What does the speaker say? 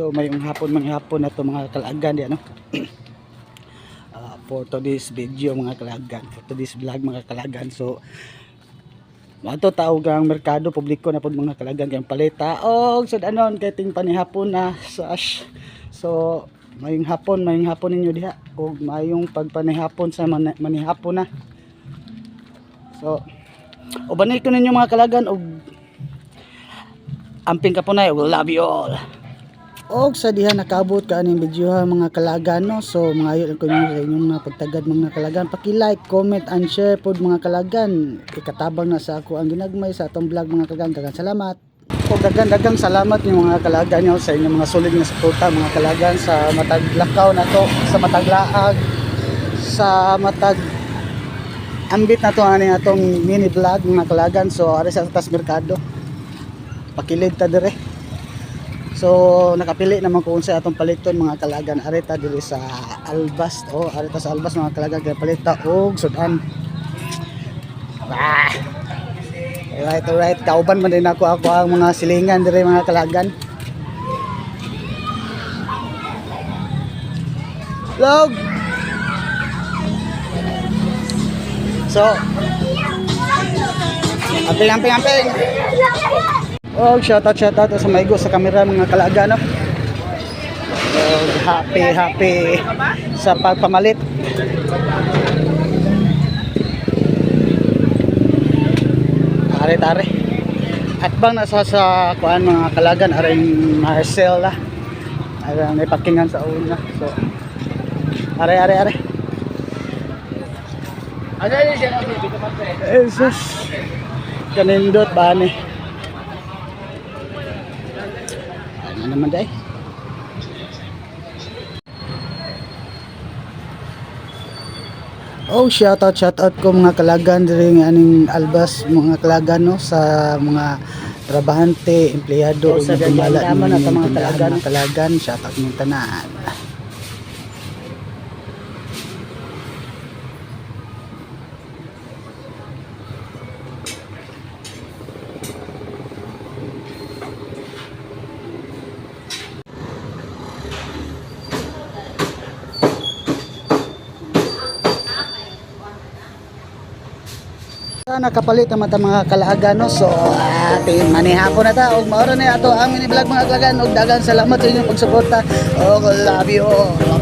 So mayong hapon, mga hapon na to, mga kalagan di ano. For today's video, mga kalagan, for today's vlog, mga kalagan. So ato tawag ang merkado publiko na pud, mga kalagan, kay palita og sud-anon kay ting panihapon na sa ash. So mayong hapon ninyo diha og mayong pagpanihapon sa manihapon na. So ubanin ko ninyo, mga kalagan, og amping kapunay og love you all. Og sa diha nakabot ka aning video ha, mga kalagan, no. So mga ko ninyo sa inyong mga pagtagad, mga kalagan. Paki-like, comment and share pod, mga kalagan. Ikatabang na sa ako ang ginagmay sa atong vlog, mga kalagan. Daghang salamat. Og daghan daghang salamat niyo, mga kalagan nyo, sa inyong mga solid nga suporta, mga kalagan, sa matag lakaw na to, sa matag laag, sa matag ambit na to ani atong mini vlog, mga kalagan. So ari sa tas merkado. Pakilid ta dire. So nakapili naman ko unsa atong paliton, mga kalagan. Arita diri sa Albas oh, arita sa Albas, mga kalagan, kay palita og sudan. Ah. Alright, alright. Kauban man din ako ako ang mga silingan diri, mga kalagan. Log. So, amping, amping, amping. Oh, shout out, shout out sa maigo sa kamera, mga kalaga, no. Oh, happy, happy sa pagpamalit. Tare, tare. At bang nasa sa kuan, mga kalagan, aring Marcel lah. Ay may parkingan sa una. So are, are, are. Jesus. Kanindot ba ni? Ano naman day? Oh, shout out ko, mga kalagan, diri nga aning Albas, mga kalagan, no, sa mga trabahante, empleyado Oh, ug sa gumala gaganda man ninyo at ang mga tindahan, kalagan. mga kalagan, shout out ninyong tanan. Nakapalit naman ta, mga kalaagan, no. So ating manihapon na ta og maura na ato ang mini vlog, mga kalagan, og daghang salamat sa inyong pagsuporta. Og love you all.